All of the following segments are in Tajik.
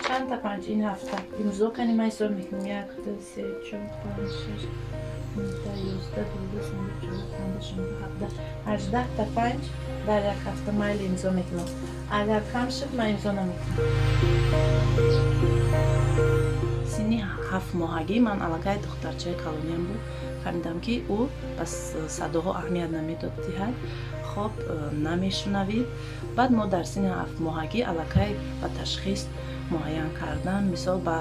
Чандта панҷ ин ҳафта имзо кани, ман ҳисоб мекунам: як, ду, се, чор, панҷ, шаш, 19, 11, 12, 13, 14, 15, 16, 17, 18-та панҷ дар як ҳафта. Майли, имзо мекунам. Агар кам шуд, ман имзо намекунам. Синни 7-моҳагӣ ман аллакай духтарчаи калониам буд, фаҳмидам, ки ӯ ба садоҳо аҳамият намедод диҳад, хоб намешунавид. Баъд мо дар синни 7-моҳагӣ аллакай ба ташхис муайян кардан, мисол, ба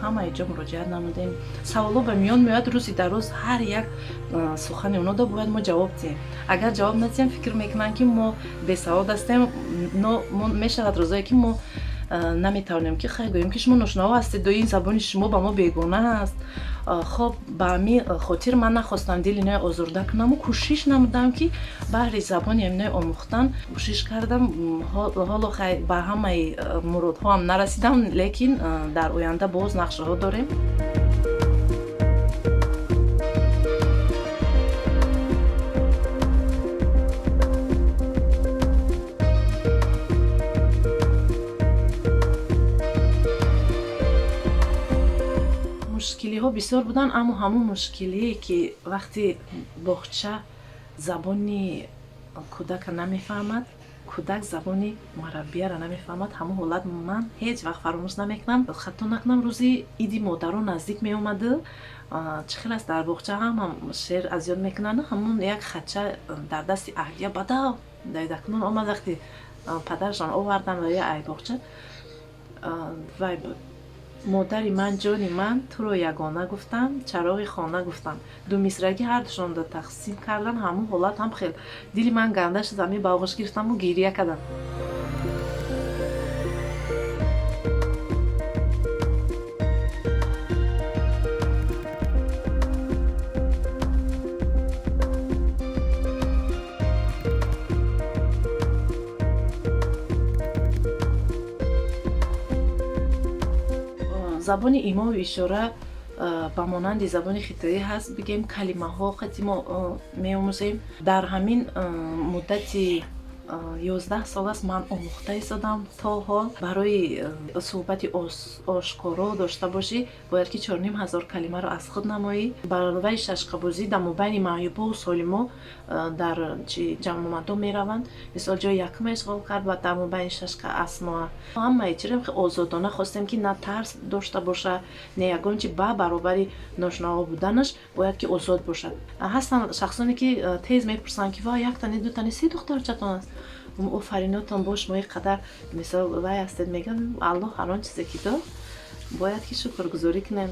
ҳамаи ҷо муроҷиат намудем. Саволҳо ба миён меояд рӯзи дар рӯз, ҳар як сухани оно бояд мо ҷавоб диҳем. Агар ҷавоб надиҳем, фикр мекунанд, ки мо бесавод ҳастем. Мешавад рӯзое, ки мо наметавонем, ки хай гӯем, ки шумо ношунаво ҳастед, ин забони шумо ба мо бегона аст. Хоб, ба ҳамин хотир ман нахостам дили иное озурда кунаму кӯшиш намудам, ки баҳри забони аминое омӯхтан кӯшиш кардам. Ҳоло хай ба ҳамаи муродҳоам нарасидам, лекин дар оянда боз нақшаҳо дорем. Мушкилиҳо бисёр буданд, аммо ҳамон мушкилие, ки вақти боғча забони кӯдака намефаҳмад, кӯдак забони мураббияро намефаҳмад, ҳамон ҳолат ман ҳеҷ вақт фаромӯш намекунам. Хато накунам, рӯзи иди модарон наздик меомаду, чӣ хел аст, дар боғча ҳама шеър аз ёд мекунанд. Ҳамон як хача дар дасти аҳдия бадав давидакунон омад. Вақти падарашон овардан ва я ай боғча вай буд: «Модари ман, ҷони ман, туро ягона гуфтам, чароғи хона гуфтам». Ду мисрагӣ ҳардушонро тақсим кардан. Ҳамон ҳолат ҳам хел дили ман ганда шуд, ҳамин ба оғӯш гирифтаму гирия кардам. Забони имову ишора ба монанди забони хитоӣ ҳаст, бигем, калимаҳо қати мо меомӯзем. Дар ҳамин муддати 11 сол аст, ман омӯхта истодам то ҳол. Барои суҳбати ошкоро дошта бошӣ, бояд ки 4500 калимаро аз худ намоӣ. Баровари шашқабозӣ дар мобайни маъюбову солимо дар чи ҷамъомадо мераванд, мисол, ҷои якума ишғол кард ва дар мобайни шашка асноа ҳамаи чиро озодона хостем, ки на тарс дошта боша, не ягон чи. Ба баробари ношунаво буданаш бояд ки озод бошад. Ҳастанд шахсоне, ки тез мепурсанд, ки ва яктане, дутане, се духтарчатон аст, офаринотон бош, мо қадар, мисол, вай ҳастед. Мегӯям, Аллоҳ ҳар он чизе ки дод, бояд ки шукргузорӣ кунем.